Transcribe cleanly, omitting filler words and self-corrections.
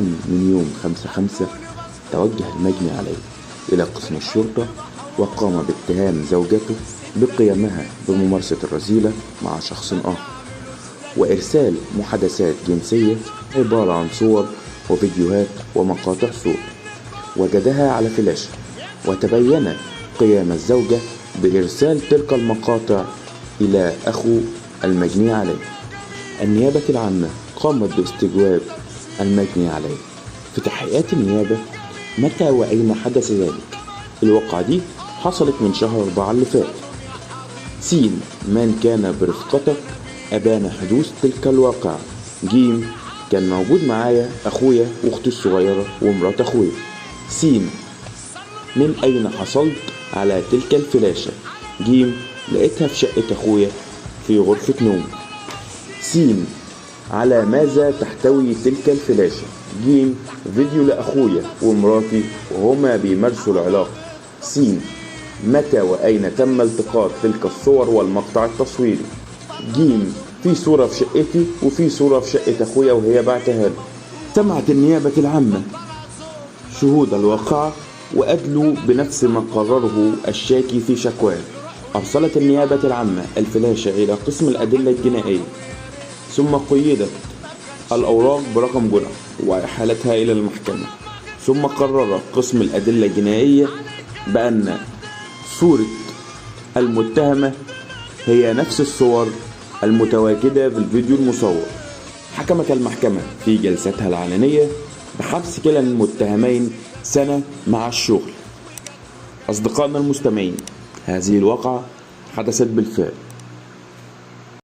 من يوم 5/5 توجه المجني عليه إلى قسم الشرطة وقام باتهام زوجته بقيامها بممارسة الرذيلة مع شخص آخر، وإرسال محادثات جنسية عبارة عن صور وفيديوهات ومقاطع صوت وجدها على فلاشة. وتبين قيام الزوجة بإرسال تلك المقاطع إلى أخو المجني عليه. النيابة العامة قامت باستجواب المجني عليه في تحقيقات النيابة. متى وأين حدث ذلك؟ الواقعة دي حصلت من شهر 4 اللي فات. سين من كان برفقتك أبان حدوث تلك الواقعة. جيم كان موجود معايا أخويا وأختي الصغيرة ومرات أخويا. سين من أين حصلت على تلك الفلاشة؟ جيم لقيتها في شقة أخويا في غرفة نوم. سين على ماذا تحتوي تلك الفلاشة؟ جيم فيديو لأخويا ومراتي وهما بيمارسوا العلاقة. سين متى وأين تم التقاط تلك الصور والمقطع التصويري؟ جيم في صورة في شقتي وفي صورة في شقة أخويا وهي بعتها له. سمعت النيابة العامة شهود الواقعة وأدلوا بنفس ما قرره الشاكي في شكواه. أرسلت النيابة العامة الفلاشة إلى قسم الأدلة الجنائية، ثم قيدت الأوراق برقم جنح وإحالتها إلى المحكمة. ثم قرر قسم الأدلة الجنائية بأن صورة المتهمة هي نفس الصور المتواجدة في الفيديو المصور. حكمت المحكمة في جلستها العلنية بحبس كلا المتهمين سنة مع الشغل. أصدقائنا المستمعين، هذه الواقعة حدثت بالفعل.